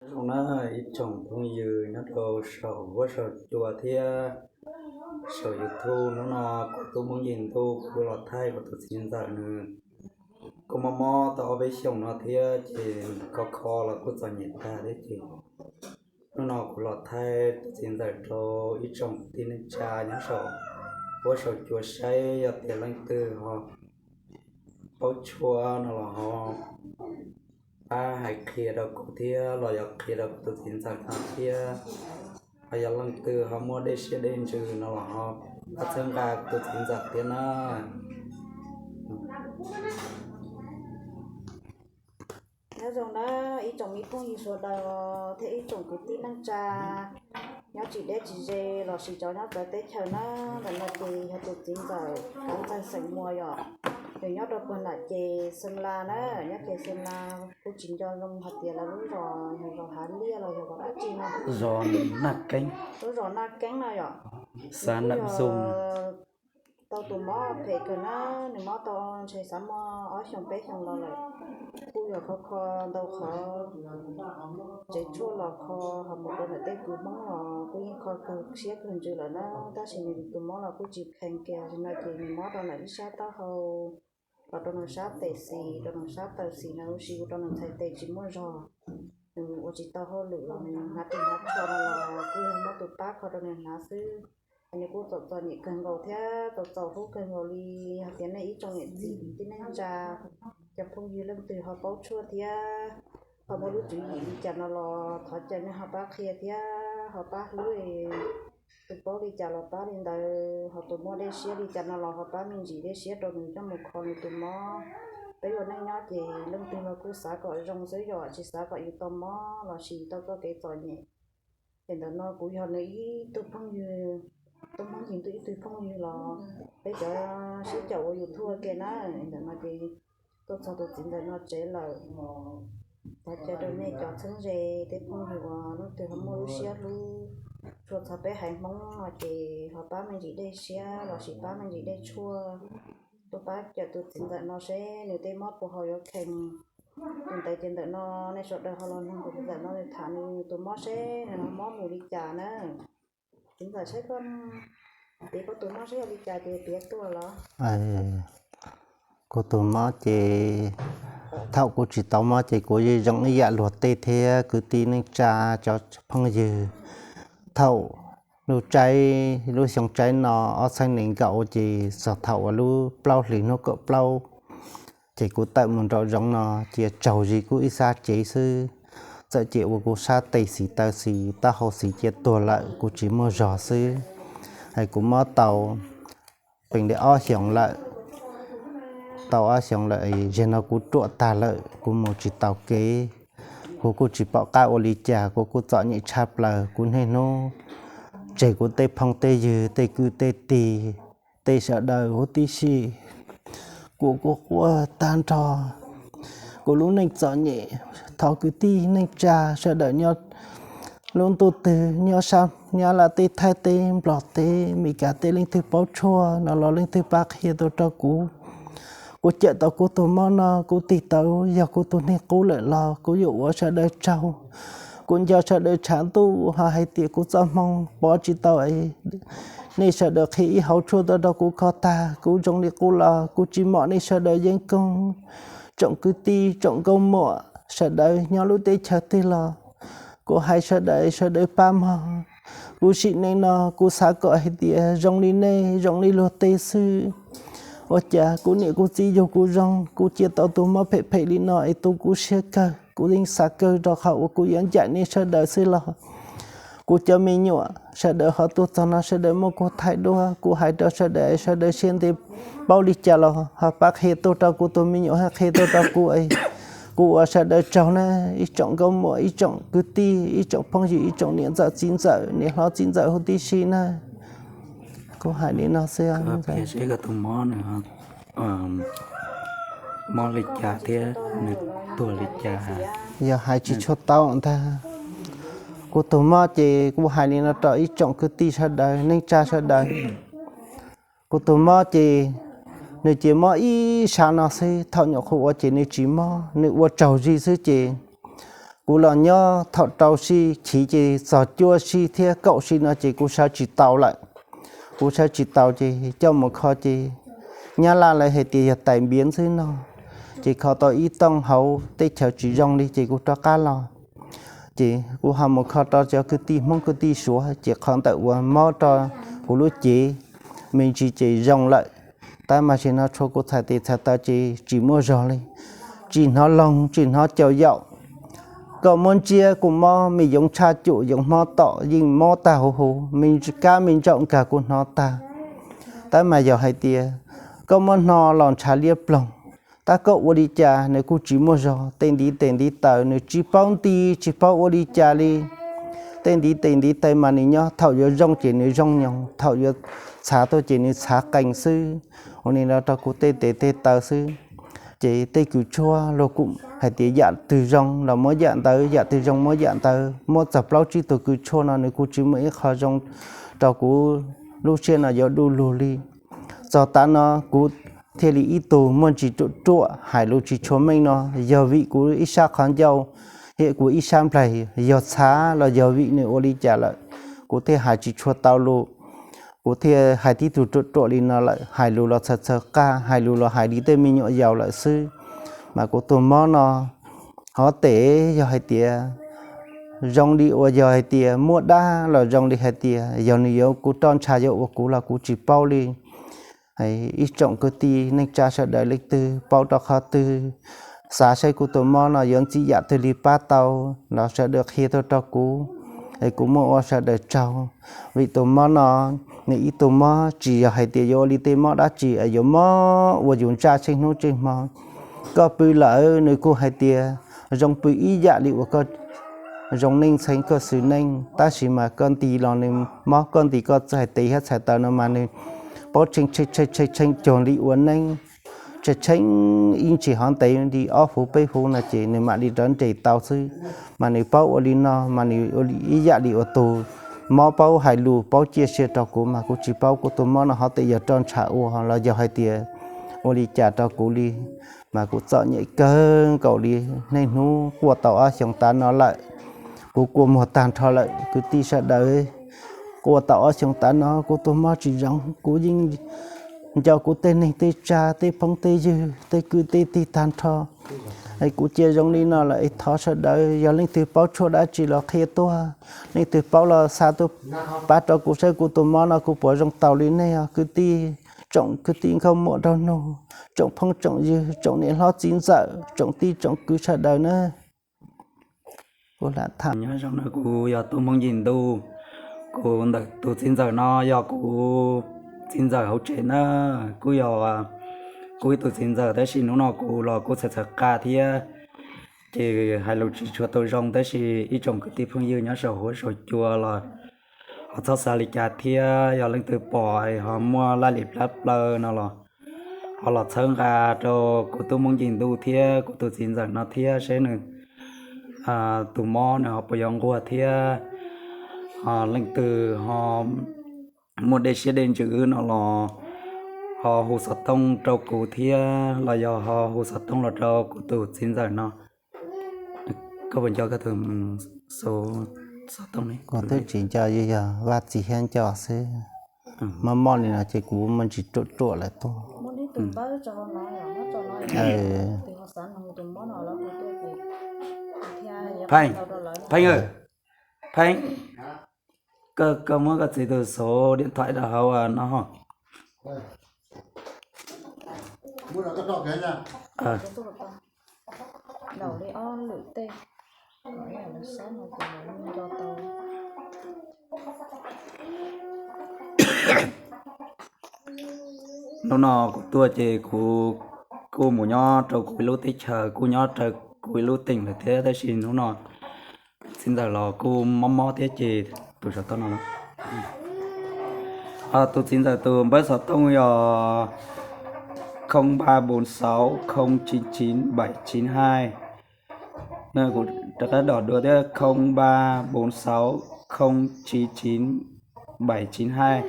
Nyob zoo na ib tsoom phooj ywg nyob rau saum huab saum cua thiab saum YouTube, hnub no kuv tub Hmoob Yig Ntuj kuv los thaij kuv tus txiv ntxawm nws kuj mob mob tau ob peb xyoos no thiab ces kho kho los kuj txom nyem tag thiab ces hnub no kuv los thaij tus txiv ntxawm rau ib tsoom kwv tij neej tsa nyob saum huab saum cua saib yog tias leej twg ho paub tshuaj no los ho pab hais qhia rau kuv thiab los yog qhia rau kuv tus txiv ntxawm no thiab, ho yog leej twg ho muaj dej siab dej ntsws no los ho pab txhawb nqa kuv tus txiv ntxawm thiab na. Nyob zoo na ib tsoom me phooj ywg sawv daws thiab ib tsoom kwv tij neej tsa nyob tsis deb tsis ze lossis cov nyob txawv teb chaws na. Ntawm no ces yog tus txiv ntxawm Kav Ntxawg xeem Muas yom, nws nyob rau puag nram ces Xeem Las na, nyob ces Xeem Las kuj tsis nco zoo hais tias lawv lub zos yog zos Hav Liaj los yog zos dab tsi no, zos Naj Keeb, lub zos Naj Keeb no yom. Xav nws nab kuj zoo yog tau tus mob phem kawg na, nws mob tau ntshe xav muaj ob xyoos peb xyoos los lawm. Kuj yog kho kho ntau qhov tsev tshuaj los kho, ho mus rau ntawm tej kwv Hmoob los kuj yeej kho kawg siab kawg ntsws lawm na, tab sis nws tus mob los kuj tsis kheev kiag no ces nws mob rau ntawm ib sab taub hau, los rau nws sab tes xis, rau nws sab taw xis no, lub sij kuj rau nws txhais tes tsis muaj zog, nws ua tsis tau hauj lwm los nws hnav ris hnav tsho no los kuj yog muab tus pab kho rau nws hnav xwb. Nws kuj txom txom nyem kawg nkaus thiab txaus txaus hlub kawg nkaus li. Hais tias nej ib tsoom niam txiv kwv tij neej tsa, cov phooj ywg leej twg ho paub tshuaj thiab ho muaj lub tswv yim li cas no los thov caw nej ho pab qhia thiab ho pab hlub. Tus paub li cas los pab li ntawd, ho tus muaj dej siab li cas no los ho pab me ntsis dej siab rau nws coj mus kho nws tus mob. Peb ua neej nyob ces leej twg los kuj xav kom zoo xwb, yog tsis xav kom yus tau mob lossis tau txoj kev txom nyem. Ces ntawm no kuv yog nws ib tug phooj ywg, tub Hmoob Yig Ntuj ib tug phooj ywg los peb cov sib caum ua YouTube ua ke na. Ntawm no ces tuaj txog tus txiv ntxawm no tsev lawm. Thov caw rau nej cov txheeb ze tej phooj ywg uas leej twg ho muaj lub siab hlub tshua txog peb haiv Hmoob no ces ho pab me ntsis dej siab lossis pab me ntsis dej tshuaj, tuaj pab cawm tus txiv ntxawm no seb nws tej mob puas ho yuav kheev. Tus ntawd ces ntawm no nej sawv daws ho los nug tus txiv ntxawm no nws tham nws tus mob seb nws ho mob mus li cas na. Txiv ntxawm, saib koj, piav koj tus mob seb yog li cas ces piav tuaj los. Kuv tus mob ces thaum kuv tsis tau mob ces kuv yeej zoo ib yam luag tej thiab kwv tij neej tsa cov phooj ywg. Thaum lub tsaib, lub xyoo tsaib no ob txhiab nees nkaum ces txog thaum uas lub plaub hlis hnub kaum plaub ces kuv tawm mus nraum zoov no cia tsaug zis kuj ib sab cev xwb. Txawm ces uas kuv sab tes xis taw xis taub hau xis cia tuag lawm kuv tsis muaj zog xwb. Es kuv mob tau pees li ob xyoos lawm. Tau ob xyoos lawm, zaum no kuv ruam tag lawm kuv mus tsis taus kev. Kuv kuj tsis pom qab ua li cas, kuv kuj txom nyem tshaj plaws, kuv niaj hnub tseg kuv tej phooj tej ywg tej kwv tej tij tej sawv daws huv tib si. Kuv kuj quaj tag nrho kuv lub neej txom nyem. Thov kwv tij neej tsa sawv daws nyob lub ntuj twg, nyob sab Nyab Laj teb, Thaib teb, Nplog teb, Meskas teb, leej twg paub tshuaj no los leej twg pab qhia tuaj rau kuv. Kuv cawm tau kuv tus mob no kuv tig tau yog kuv tus neeg qub lawm los kuv yuav ua sawv daws tsaug. Kuv nco sawv daws tshav ntuj ho hais tias kuv txoj hmoo pov tsis tau. Nej sawv daws qhia ib hauv tshuaj tuaj rau kuv kho tag kuv zoo li qub los kuv tsis mom nej sawv daws yeeb koob. Tsoom kwv tij tsoom nkauj muam sawv daws nyob lub teb chaws twg los kuv hais sawv daws, sawv daws pab mog. Kuv sim neej no kuv xav kom hais tias zoo li nej zoo li luag tej xwb. Ua cas kuv niam kuv txiv yug kuv zoo kuv cia tau tus mob phem phem li no es tu kuv siab kawg. Kuv yeej xav kawg rau qhov uas kuv yuav ncaim nej sawv daws xwb los kuv cov me nyuam sawv daws ho tuaj txog no sawv daws muab kuv thaij duab. Kuv hais rau sawv daws, sawv daws siab ntev paub li cas los ho pab qhia tuaj rau kuv tus me nyuam, qhia tuaj rau kuv. Kuv ua sawv daws tsaug na, ib tsoom nkauj muam, ib tsoom kwv tij, ib tsoom phooj ywg, ib tsoom niam ntxawm txiv ntxawm, niam hlob txiv ntxawm huv tib si na. Kuv hais li no xwb. Yog hais tsis tshua tau ntag. Kuv tus mob ces kuv hais li no rau ib tsoom kwv tij sawv daws, neej tsa sawv daws. Kuv tus mob ces nws ces mob ib sab no xwb, thaum nyuam qhuav ua ces nws tsis mob, nws ua tsaug zis xwb ces kuv los nyob thaum rau sij chiv ces txog cuaj sij thiab kaum sij no ces kuv sawv tsis tau lawm. Kuv sawv tsis tau ces coj mus kho ces Nyab Laj lawv hais tias yog tais npiav ntxwb no, ces kho tau ib tooj hauv teb chaws tsis zoo li ces kuv rov qab los. Ces kuv ho mus kho rau cov kwv tij Hmoob kwv tij Suav ces qhov ntawm uas mob rau kuv lub cev me ntsis ces zoo lawm. Tab mas sim no tshua kuv txhais tes txhais taw ces tsis muaj zog li, tsis hnov loog tsis hnov caus yaum. Koj muab ntsiab kuj mob, me yoov tshaj cum yoov hmob tom yeej mob tag huv huv, me kab me ntsaum nkag kuv hnov tag. Tab mas yog hais tias koj muab hno los ntshav liab ploog, tab koj ua li cas nws kuj tsis muaj zog, tej ntiv tes ntiv taw nws tsis paub nti tsis paub ua li cas li. Tej ntiv tes ntiv taw mas nws nyob thaum yuav zoo ces nws zoo nyoos, thaum yuav txhav tuaj ces nws txhav qees xwb. Ua li no rau kuv tej tes tej taw xwb. Ces tej kws tshuaj luag kuj hais tias yam twg zoo los muab yam ntawd, yam twg zoo muab yam ntawd, muab txog plaub tsib tug kws tshuaj no nws kuj tsis muaj ib qho zoo rau kuv lub siab no yuav du lug li. Txog tav no kuv thiaj li ib tug muaj ntsis ruam ruam hais lus tsis tshua meej no, yog vim kuv ib sab qhov ncauj thiab kuv ib sab nplaig yog txhav los yog vim nws ua li cas lawm, kuv thiaj hais tsis tshua tau lus. Kuv thiaj hais tib tug ruam ruam li no lawm, hais lus los txhaws txhaws qaj, hais lus los hais li tej me nyuam yaus lawm xwb. Mas kuv tus mob no hov tes yog hais tias zoo li uas yog hais tias muaj dab los zoo li hais tias yog nws yuav kuv roj ntsha yuav ua kuv los kuv tsis paub li. Ib tsoom kwv tij neej tsa sawv daws leej twg paub rau qhov twg, xav saib kuv tus mob no yuav ntxim yam twg li pab tau los sawv daws qhia tuaj rau kuv, es kuv muab ua sawv daws tsaug. Vim tus mob no nws ib tug mob tsis yog hais tias yuav ua li tej mob dab tsi es yuav mob ua yus ntsaj tsheej hnub tsheej hmo. Koj pw lawm nws kuj hais tias zoo pw ib yam li uas koj zoo neej ntxhee koj xwm neej, tab sis mas koj nti los nws mob, koj nti koj txhais tes thiab txhais taw no mas nws paub tshee tshee tshee tshee cuag li ua neeb. Tshee tshee ib ntsis hov ntev li ob huv peb huv no ces nws mam li rov nres tau xwb. Mas nws paub ua li no mas nws ua ib yam li uas tus mob paub hais lus paub ciaj sia rau kuv, mas kuv tsis paub kuv tus mob no hov tes yog roj ntsha ua los yog hais tias ua li cas rau kuv li. Mas kuv txom nyem kawg nkaus li, niaj hnub quaj tau ob xyoos tav no lawm. Kuv kua muag tag nrho lawm kwv tij sawv daws. Quaj tau ob xyoos tav no kuv tus mob tsis zoo, kuv yeej nco kuv tej neeg tej tsa tej phooj tej ywg tej kwv tej tij tag nrho. Es kuv cia zoo li no lawm es thov sawv daws yog leej twg paub tshuaj dab tsi los qhia tuaj, leej twg paub los xa tuaj pab rau kuv saib kuv tus mob no kuv puas zoo tau li nej os kwv tij, tsoom kwv tij nkauj muam nraug nug, tsoom phooj tsoom ywg, tsoom niam hlob txiv ntxawm, tsoom tij tsoom kwv sawv daws na. Kuv lam tham nyob zoo na, kuv yog Tub Hmoob Yim Ntuj. Kuv ntawm tus txiv ntxawm no yog kuv txiv ntxawm hauv tsev na, kuj yog kuv ib tug txiv ntxawm tab sis hnub no kuv los kuj txhais txhais qa thiab, ces hais lus tsis tshua tau zoo tab sis ib tsoom kwv tij phooj ywg nyob saum huab saum cua los ho txhob xav li cas thiab, yog leej twg pom ho muaj laj lim plab plaws no los ho los txhawb nqa rau kuv Tub Hmoob Yim Ntuj thiab kuv tus txiv ntxawm no thiab seb nws tus mob nws ho puas yuav nquag thiab. Leej twg ho muaj dej siab dej ntsws no los ho hu xov tooj rau kuv thiab los yog ho hu xov tooj los rau kuv tus txiv ntxawm no. Koj puas nco koj tus xov tooj ne? Kuv twb tsis nco, yog Vaj Txiv thiab nco xwb. Mob mob li no ces kuv muaj ntsis ruam ruam lawm tuaj. Pheej, Pheej, Pheej, koj muab koj txiv tus xov điện thoại rau hauv no ho. Hnub no kuv tuaj ces kuv kuj mus nyob rau kuv ib lub teb chaws, kuj nyob rau kuv ib lub teem lawm thiab, tab sis hnub no txiv ntxawm los kuj mob mob thiab ces tus xov tooj no, tus txiv ntxawm tus npawb xov tooj yog không ba bốn sáu không chín chín bảy chín hai. Kuv rov qab đọc dua thiab, không ba bốn sáu không chín chín bảy chín hai.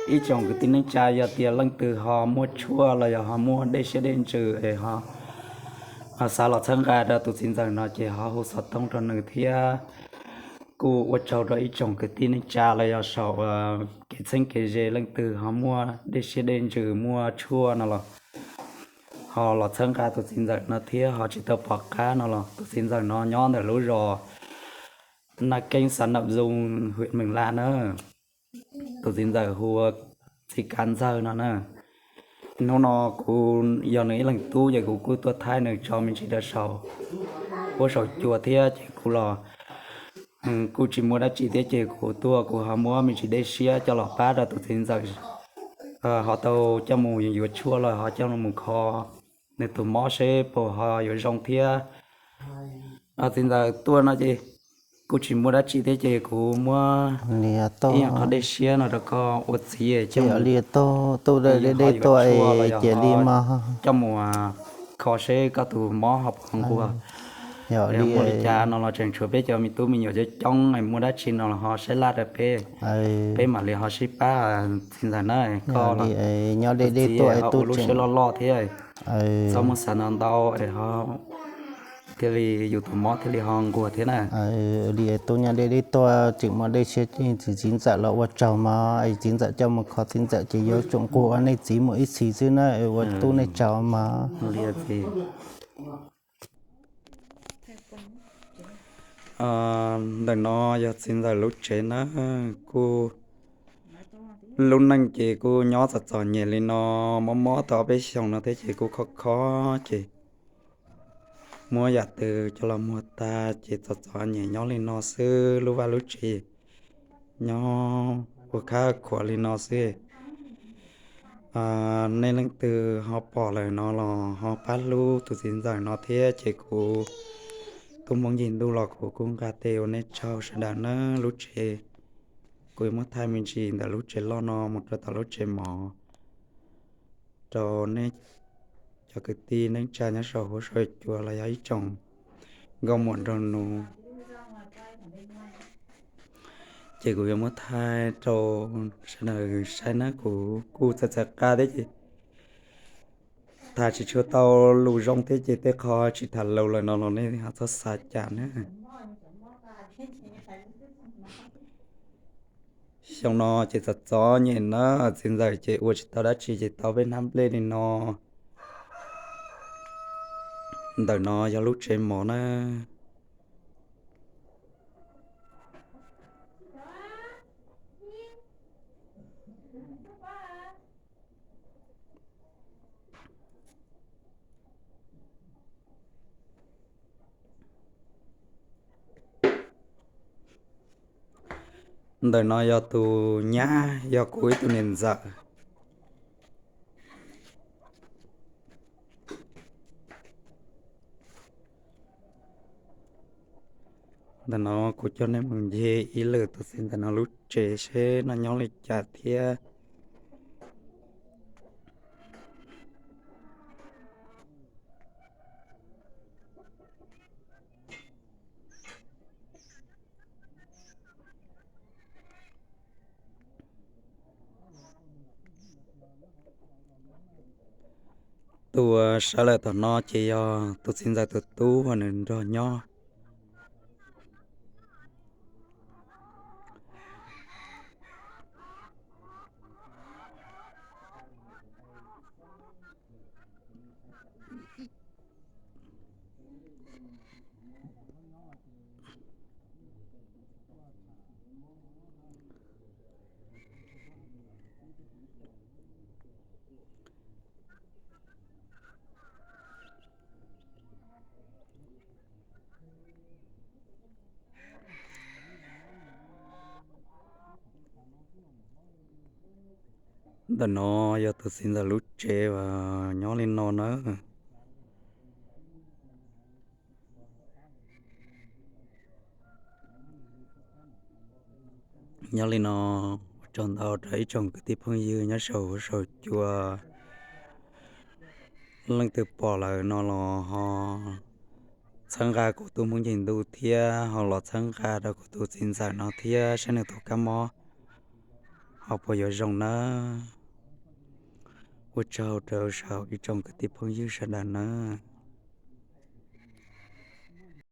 Ib tsoom kwv tij neej tsa yog tias leej twg ho muaj tshuaj los yog ho muaj dej siab dej ntsws es ho Xav los txhawb nqa rau tus txiv ntxawm no ces ho hu xov tooj rau nws thiab. Kuj ua tsaug rau ib tsoom kwv tij neej tsa los yog saum kev txheeb kev ze leej twg ho muaj dej siab dej ntsws muaj tshuaj no los ho los txhawb nqa tus txiv ntxawm no thiab, ho tsis tau pom qab no los tus txiv ntxawm no nyob ntawm lub zos Naj Keeb xav Nam Zoo hwm Meem Laj na. Tus txiv ntxawm hu ua txiv Kav Ntxawg no na. Hnub no kuv yog nws ib leeg tub ces kuv kuj tuaj thaij nws tso me ntsis rau saum huab saum cua thiab ces kuv los kuj tsis muaj dab tsi thiab ces kuv tuaj kuv ho muab me ntsis dej siab coj los pab rau tus txiv ntxawm, ho tau coj mus yuav tshuaj los ho coj mus kho nws tus mob seb puas ho yuav zoo thiab. Txiv ntxawm tuaj no ces kuj tsis muaj dab tsi thiab ces kuv muab ib qho dej siab no rau koj ua txiv coj mus, dej dej tuaj ces li mas coj mus kho seb koj tus mob ho puas nquag. Yog li cas no los tseem tshuav peb cov me tub me nyuam coob coob muaj dab tsi no los ho saib laj rau peb, peb mam li ho sib pab txiv ntxawm na. Koj li nyob deb deb tuaj ho ua lub siab loj loj thiab, txhob muab xav ntau ntau es ho thiaj li yus tus mob thiaj li ho nquag thiab na. Li tub nyob deb deb tuaj tseem muaj dej siab, txiv ntxawm los ua tsaug mas, txiv ntxawm coj mus kho txiv ntxawm ces yuav tsum nquag ua nej txiv mus ib txhis xwb na, ua tub nej tsaug mas. Ntawm no yog txiv ntxawm lub tsev na, kuj lub neej ces kuj nyob txom txom nyem li no, mob mob tau ob peb xyoos no thiab ces kuj khob khob ces muab yam twg coj los muag tag ces txom txom nyem nyob li no xwb. Lub vaj lub tsev nyob ua khab khuav li no xwb. Nej leej twg ho pom lawm no los ho pab hlub tus txiv ntxawm no thiab ces kuv tub Hmoob Ncig Ntuj los kuv kuj nqa tes ua nej tsaug sawv daws na. Lub tsev kuv yuav muab thaij me ntsis ntawm lub tsev loj no mus rau tom lub tsev mov rau nej cov kwv tij neej tsa nyob saum huab saum cua los yog ib tsoom nkauj muam nraug nus. Ces kuv yuav muab thaij rau sawv daws saib na, kuv kuj txawv txawv qa thiab ces tham tsis tshua tau lus zoo thiab ces tej qho tsis tham lus lawm no los nej ho txhob xav cas na. Xyoo no ces txom txom nyem na, txiv ntxawm ces ua tsis tau dab tsi ces tau peb hnab nplej li no. Ntawm no yog lub tsev mov na. Ntawm no yog tus nyab, yog kuv ib tug niam ntxawm. Ntawm no kuv coj nej mus ncig ib lwm tus txiv ntxawm no lub tsev seb nws nyob li cas thiab. Tus sawv lawm tom no ces yog tus txiv ntxawm tus tub uas nws nrog nyob. Ntawm no yog tus txiv ntxawm lub tsev uas nyob li no na. Nyob li no, ua tsaug ntau rau ib tsoom kwv tij phooj ywg nyob saum huab saum cua. Leej twg pom lawm no los ho txhawb nqa kuv tub Hmoob Ncig Ntuj thiab ho los txhawb nqa rau kuv tus txiv ntxawm no thiab saib nws tus kab mob ho puas yuav zoo nawb. Ua tsaug rau saum ib tsoom kwv tij phooj ywg sawv daws nawb.